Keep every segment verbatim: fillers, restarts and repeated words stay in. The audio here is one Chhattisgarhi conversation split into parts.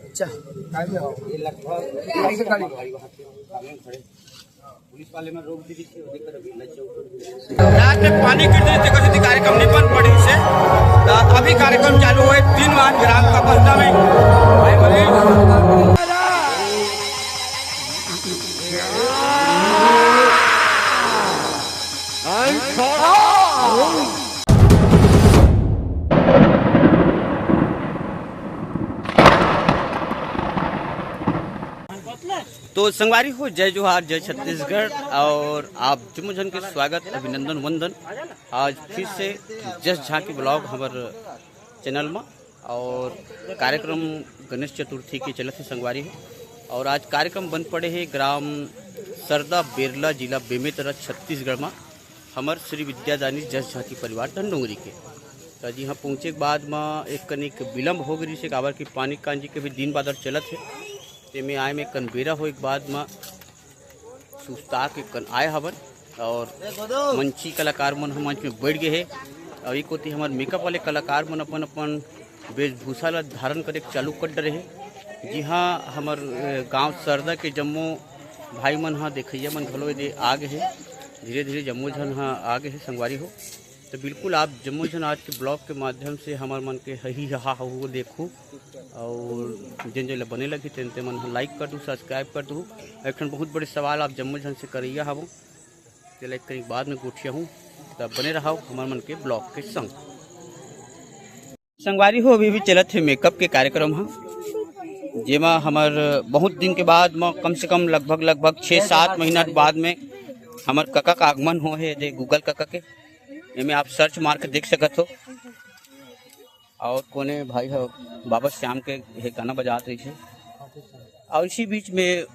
अच्छा, ये लगभग ढाई सौ गाड़ी वहाँ पे सामने खड़े। पुलिस वाले में रोक दी थी, वो देखकर अभी लग जाओ। रात में पानी गिरने से कभी कार्यक्रम नहीं बन पड़ी से। तो अभी कार्यक्रम चालू हुए, तीन बार ग्राम का बस्ता में। भाई बोले, तो संगवारी हो, जय जोहार, जय छत्तीसगढ़, और आप जम्मो झन के स्वागत, अभिनंदन, वंदन। आज फिर से जस झांकी ब्लॉग हमर चैनल में, और कार्यक्रम गणेश चतुर्थी के चलत हे संगवारी हो, और आज कार्यक्रम बन पड़े हे ग्राम सरदा बेरला, जिला बेमेतरा, छत्तीसगढ़ में। हमर श्री विद्यादानी जस झांकी परिवार धनडोंगरी के। त जिहां पहुंचे के बाद म एक कनिक विलंब हो गे रिहिसे, काबर कि पानी कांजी के भी दिन बादर चलत हे, तेमे आए में कन बेरा होए के बाद म सुस्ता के कन आए हवन। और मंची कलाकार मन ह मंच में बैठ गए हे, और एक कोती हमर मेकअप वाले कलाकार मन अपन अपन वेशभूषा ला धारण करे के चालू कर डरे हे। जिहां हमर, अ, गांव सरदा के जम्मो भाई मन ह, देखइया मन घलो एदे आ गे हे। धीरे-धीरे जम्मो झन ह आ गे हे संगवारी हो। तो बिल्कुल आप जम्मो झन आज के ब्लॉग के माध्यम से हमर मन के हही हा हू देखू, और जेन जेन ला बने लगही तेन ते मन ह लाइक कर दू, सब्सक्राइब कर दू। एक ठन बहुत बड़े सवाल आप जम्मो झन से करइया हवो, तेला एक करीक बाद में गोठिया हूँ, तब बने रहो हमर मन के ब्लॉग के संग। संगवारी हो, अभी भी चलत हे मेकअप के कार्यक्रम ह, जेमा हमर बहुत दिन के बाद म, कम से कम लगभग, लगभग छः सात महीना के बाद में हमर कका का आगमन हो हे, दे गूगल कका के। एमे आप सर्च मार के देख सकत हो। और कोने भाई ह बाबा श्याम के हे गाना बजात रहिसे। और इसी बीच में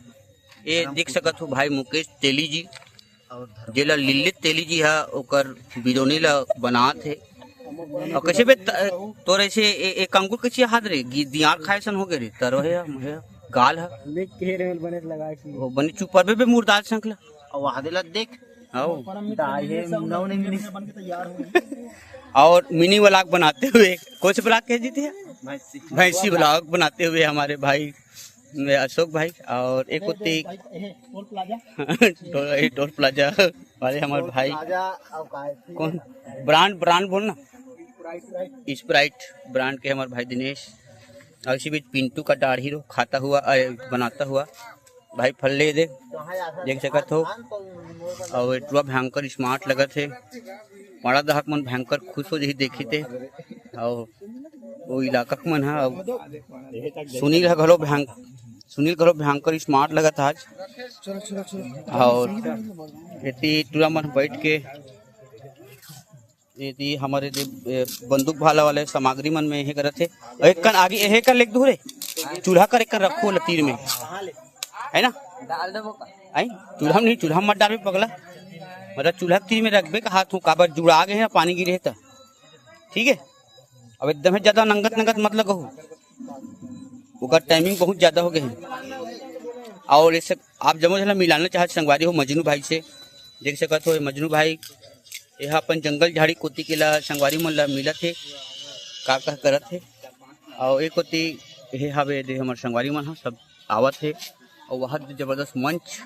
ये देख सकत हो भाई मुकेश तेली जी, जेला लिल्ली तेली जी ह ओकर बिरौनी ला बनात हे। और कैसे बे त-, तोर ऐसे ए-, एक अंगुर कैसे हाथ रे, गी-, दियार खाए सन हो गए रे, तरो हे, हम हे, गाल ह। देख के रे, बने लगा के। वो बने चुप परबे बे मुर्दार संकला। और वहाँ दे ला देख। आओ। दाई हे, मुन्ना ने मिनी। और मिनी व्लॉग बनाते हुए, कौन से व्लॉग कह जीते हैं? भैंसी। भैंसी व्लॉग बनाते हुए हमारे भाई अशोक भाई और एक होती टोल, टोल प्लाजा वाले हमारे भाई। कौन ब्रांड, ब्रांड बोलना, स्प्राइट ब्रांड के हमारे भाई दिनेश। और इसी बीच पिंटू का दाढ़ी रो खाता हुआ, अरे, बनाता हुआ भाई फल्ले दे देख सकत हो। और ये टुरा भयंकर स्मार्ट लगत हे, पाड़ा दहक मन भयंकर खुश हो जही देखी ते। और वो इलाका के मन ह, अब सुनील ह घलो भयंक-, सुनील घलो भयंकर स्मार्ट लगत आज। और एती टुरा मन बैठ के एती हमर एती, ए, बंदूक भाला वाले सामग्री मन में हे करत हे। एक कन आगे हे कर लेक दूर हे, चूल्हा कर एक कन रखो ल तीर में, है ना? आई चूल्हा में नहीं, चूल्हा में मत डालबे पगला, मतलब चूल्हा के तीर में रखबे का हाथ हो, काबर जुड़ा गे हे ना, पानी गिरे हे त, ठीक है। अब एकदम हे ज्यादा नंगत नंगत मत लगहू, ओकर टाइमिंग बहुत ज्यादा हो गए हे। और ऐसे आप जम्मो झन ला मिलाना चाहत संगवारी हो मजनू भाई से, देख सकत हो मजनू भाई, ये अपन जंगल झाड़ी कोती के ला संगवारी मन ला मिलत हे, का का करत हे। और एक कोती ये हवे दे हमर संगवारी मन ह सब आवत हे। और वहाँ दे जबरदस्त मंच,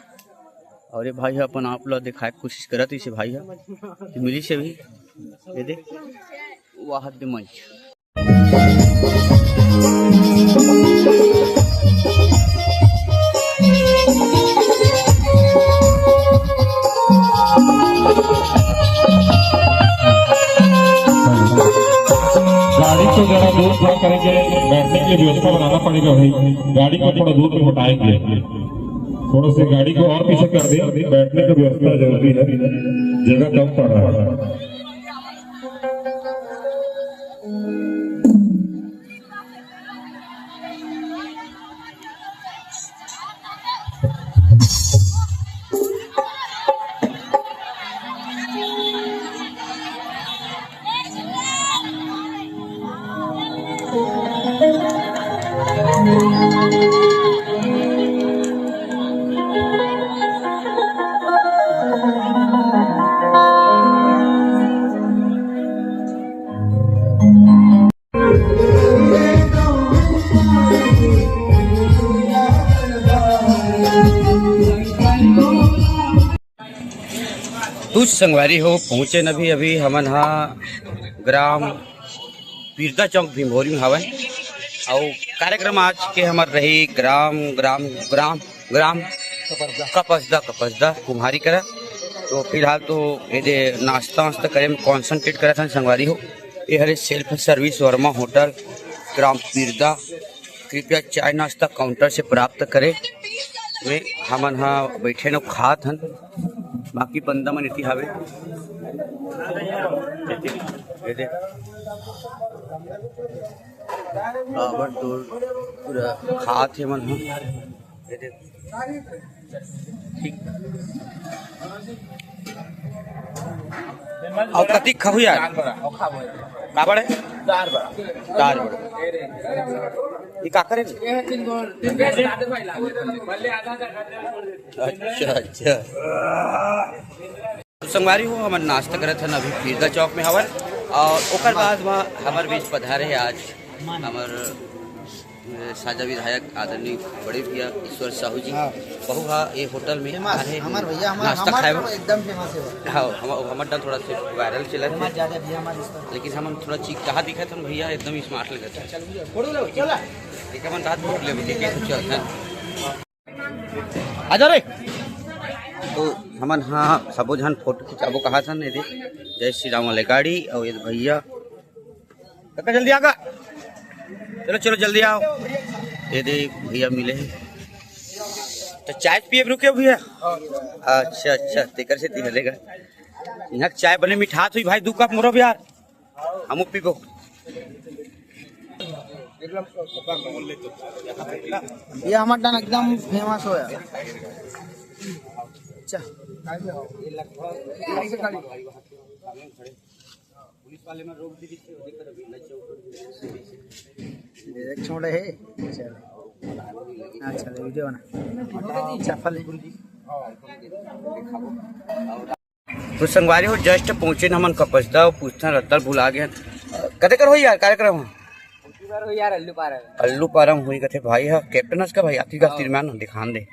और ये भाई ह अपन आप ला दिखाए के कोशिश करत हे, इसे भाई ह तो मिली से भी ये दे वहाँ दे मंच। गाड़ी को जरा दूर खड़ा करेंगे, बैठने की व्यवस्था बनाना पड़ेगा भाई। गाड़ी को थोड़ा दूर में हटाएंगे, थोड़ा सा गाड़ी को और पीछे कर दे, बैठने की व्यवस्था जरूरी है, जगह कम पड़ रहा है। संगवारी हो, पहुँचे न अभी, अभी हमन हा ग्राम पीरदा चौक भीमभोरी में हवन। अउ कार्यक्रम आज के हमर रही ग्राम, ग्राम, ग्राम, ग्राम कपसदा, कपसदा कुम्हारी करा। तो फिलहाल तो ये दे नाश्ता वास्ता करे में concentrate करत हन संगवारी हो। ये हरे self service वर्मा होटल, ग्राम पीरदा। कृपया चाय नाश्ता counter से प्राप्त करें। में हमन हा बैठे न खात हन, बाकी बंदा मन इति हावे। ये दे, काबर तो पूरा खात हे मन हा। ये दे। ठीक। अउ कतिक खाहू यार? दाल बड़ा, अउ खाबो। का बड़े? दाल बड़ा। दाल बड़ा। ये का करे? अच्छा, अच्छा। तो संगवारी हो, हमन नाश्ता करत हन, अभी पीरदा चौक में हवन, अउ ओकर बाद म हमर बीच पधारे हे आज हमर, अ, साजा विधायक आदरणीय बड़े भैया ईश्वर साहू जी। हाँ। बहू हा ये होटल में फेमस, आए हे हमर भैया, हमर, नाश्ता हमर खाए बर। एकदम फेमस हे वो। हाँ, हम, हमर डाल थोड़ा से viral चलत हे। फेमस ज्यादा भैया हमारे इस तरफ। लेकिन हमन थोड़ा चीज कहा दिखत हन भैया, एकदम smart लगत हे। चल भैया, फोटो ले, चला। एक हमन रात भूख ले, ठीक है, तो चलत हन। आजा रे। तो हमन हा सबो झन फोटो खिंचाबो कहा था, नहीं दे। जय श्री राम वाले गाड़ी अउ ये भैया, काका जल्दी आगा। चलो, चलो, जल्दी आओ। ये दे भैया मिले हैं। तो चाय पिए रुके भैया? अच्छा, अच्छा, तेकर से तिहलेगा। यहाँ चाय बने मिठास हुई भाई, दू कप मोरो भी यार। हमू पीबो। ये हमर डान एकदम फेमस हो यार। अच्छा। एक छोड़े हे। चल। हाँ, चल, वीडियो बना। चप्पल। तो संगवारी हो, just पहुंचे न हमन कपसदा, पूछथन रद्दा ल भुला गेन। कते कर होई यार कार्यक्रम? अब्बी बार होई यार, अल्लू पारा। अल्लू पारा म होई कथे भाई ह, कैप्टन हस का भाई? आती का हाँ। तीर में आना, दिखान दे।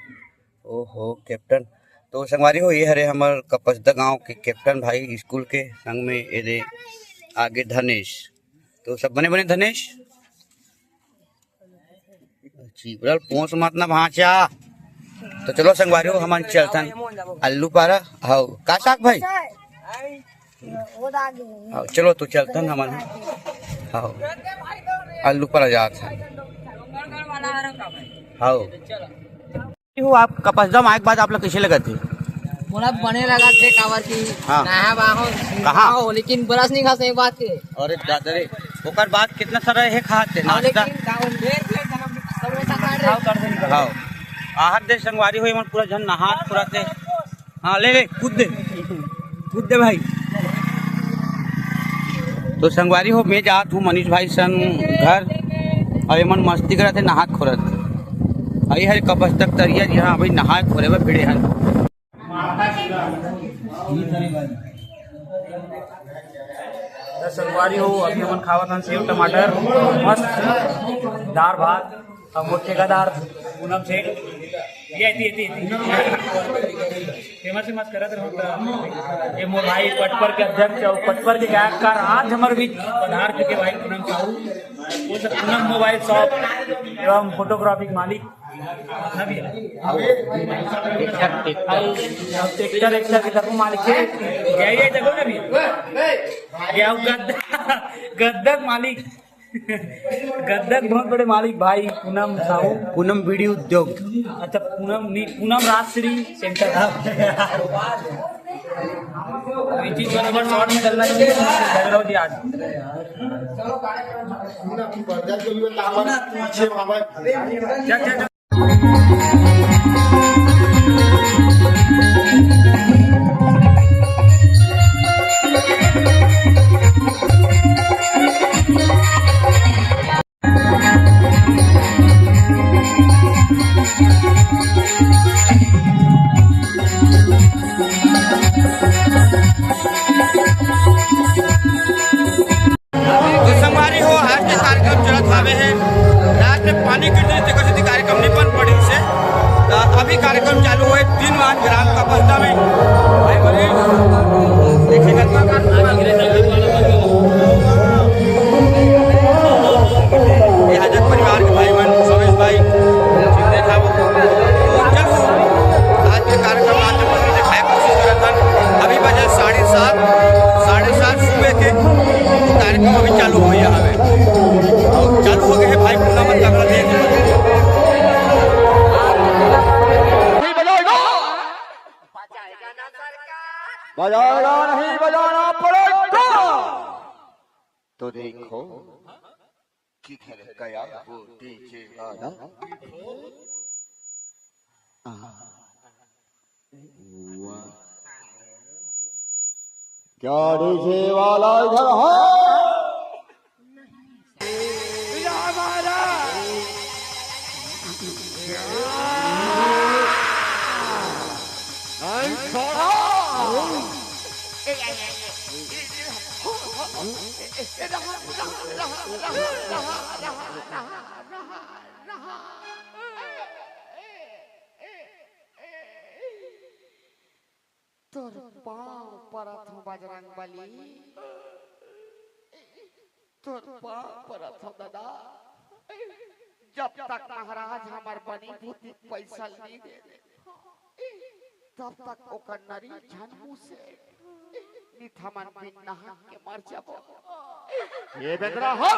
ओहो, कैप्टन। तो संगवारी हो, ये हरे हमर कपसदा गांव के कैप्टन भाई, स्कूल के संग में ये दे आगे धनेश। तो सब बने बने धनेश? चिबरल पोंछ मत ना भांचा। तो चलो संगवारी हो, हमन चलथन अल्लू पारा। हव, का साग भाई? हव, चलो तो चलथन हमन। हव, अल्लू पारा जात हन। हव। हो, आप कपसदा म आए के बाद आप ला कइसे लगत हे? मोला बने लगत हे, काबर कि हाँ। नहाए बर आए हों, कहाँ? लेकिन brush नइ घसे एक बात के। अरे दादा रे, ओकर बाद कितना सारा हे खात हे, अउ नाश्ता। लेकिन का बोलथे, समोसा काट रहे। हाँ। आहर दे संगवारी हो, एमन पूरा झन नहात खुरत हे। हाँ, ले, ले, कूद दे। कूद दे भाई। तो संगवारी हो, मैं जात हूँ मनीष भाई संग घर, अउ एमन मस्ती करत हे, नहात खोरत। अउ ये हरे कपसदा के तरिया, जिहाँ अभी नहाए खोरे बर भिड़े हन। तो संगवारी हो, अभी हमन खावत हन सेव टमाटर, मस्त दार भात। अब वो ठेकेदार पूनम सेठ, ये आती, आती, आती। फेमस, फेमस करत रहो तो। ये मोर भाई पटपर के अध्यक्ष अउ पटपर के गायककार आज हमर बीच पधार चुके भाई पूनम साहू। वो सब पूनम मोबाइल शॉप एवं फोटोग्राफी के मालिक। हाँ भैया। Tractor, tractor. भाई, अब ट्रैक्टर, ट्रैक्टर के तरफ मालिक है। क्या ये देखो ना भैया। क्या गद्दा, गद्दा के मालिक। गद्दा के बहुत बड़े मालिक भाई पूनम साहू। पूनम बीड़ी उद्योग। अच्छा, पूनम नहीं, पूनम राजश्री सेंटर। ये चीज बराबर शॉर्ट में चलना चाहिए, झगड़ा हो जी आज। क्या, क्या, क्या? तो संगवारी हो, आज के कार्यक्रम चलत हावे हे, रात में पानी गिर रही, तेकर सेती कार्यक्रम नहीं बन पड़े से। तो अभी कार्यक्रम चालू होए, तीन बजे ग्राम कपसदा में। भाई बोले, ये हजरत परिवार के भाई मन, सोमेश भाई, जितेंद्र ठाकुर, तो चलो, आज के कार्यक्रम आज अपन दिखाए कोशिश करत हन। अभी बजे साढ़े सात, साढ़े सात सुबह के, कार्यक्रम अभी चालू होइया हवे। अउ चालू हो गए हे भाई, पूरा मन तगड़ा देख। बजाएगा नहीं, बजाना पड़ेगा। तो देखो, किधर गया वो डीजे वाला? आह, वाह। क्या डीजे वाला इधर है? तोर पाँव परत हूँ बजरंग बली, तोर पाँव परत हूँ दादा। जब तक महाराज हमर बनी भूती पैसा नी दे दे, तब तक ओकर नरी झन मुसे। नित हमन बिन नहा के मर जाबो। ये बेंदरा हो,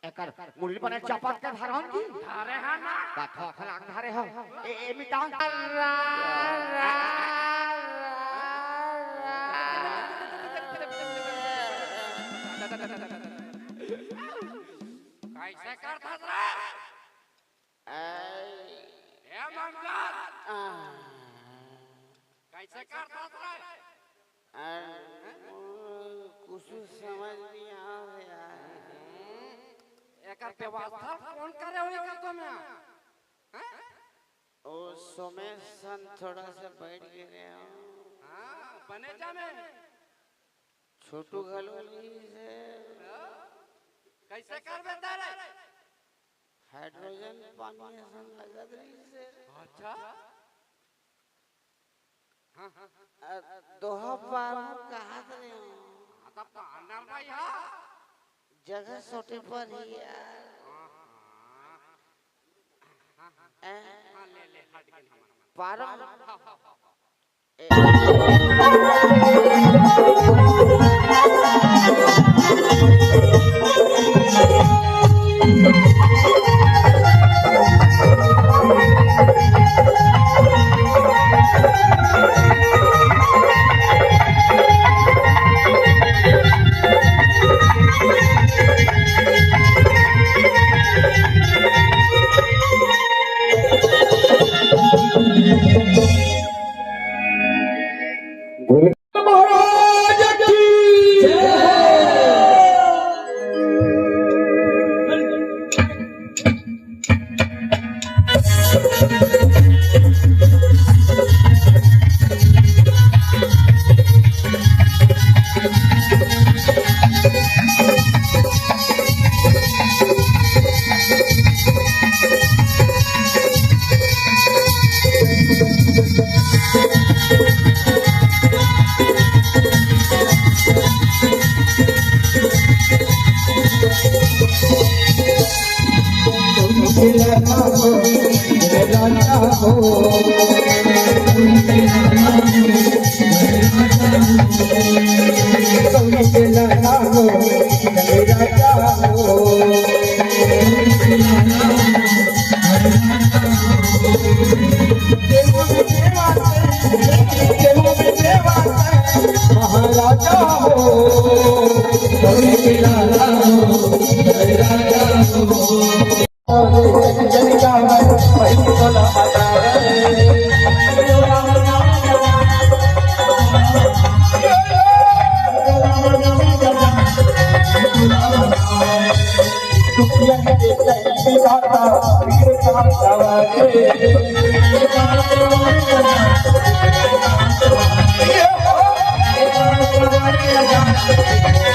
एकर मुड़ी बने चपक के धरन की। धरे हा ना। का थोथला धरे हो। ए, ए मिता। कैसे करथस रे? ए मंगल। कैसे करथस रे? अरे, कुछ समझ नहीं आ रहा यार। एकर व्यवस्था कौन करे हो एकर तो में? हैं? ओ सोमेश सन थोड़ा सा बैठ गए रहे हो। हाँ, बने जा में। छोटू घलो नहीं से। कैसे करबे तारे? हाइड्रोजन पानी असन लगत रही से। अच्छा। हाँ, हाँ, हाँ। अ, दोहा पार कहा रहे हो। हाँ, तो पानर भाई, हाँ। जगह छोटे पर ही यार। हाँ, हाँ। हाँ, हाँ। ए? हाँ, ले, ले, हट गए हमारा। पारो। हाँ, हाँ, हाँ, हाँ। महाराज की जय। महाराजा हो,